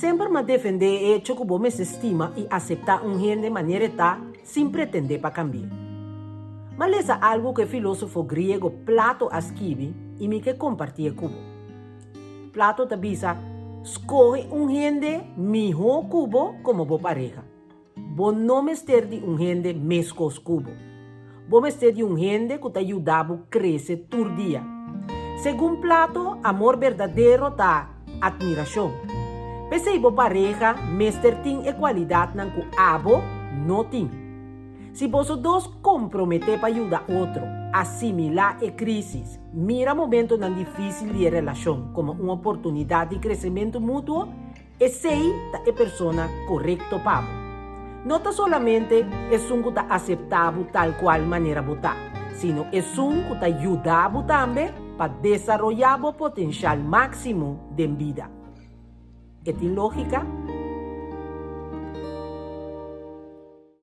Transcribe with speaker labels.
Speaker 1: Semper m'a defendé e echo ku bo mester stima i aseptá un hende manera e ta sin pretendé pa kambi'é. M'a lesa algu ku e filósofo griego Plato a skibi i mi ke kompartié ku bo. Plato ta bisa, Skohe un hende mihó ku bo komo bo pareha. Bo no mester di un hende meskos ku bo. Bo mester di un hende ku ta yuda bo krese tur dia. Segun Plato, amor berdadero ta atmirashon. P'esei bo pareha mester tin e kualidatnan ku abo no tin. Si boso dos komprometé pa yuda otro asimilá e krísis, mira momentonan difísil di e relashon komo un oportunidat di kresementu mutuo, Esei ta e persona korekto pa bo. No ta solamente esun ku ta aseptá bo tal kual manera bo ta, sino esun ku ta yuda bo tambe pa desaroyá bo potenshal máksimo den bida. E tin lógika?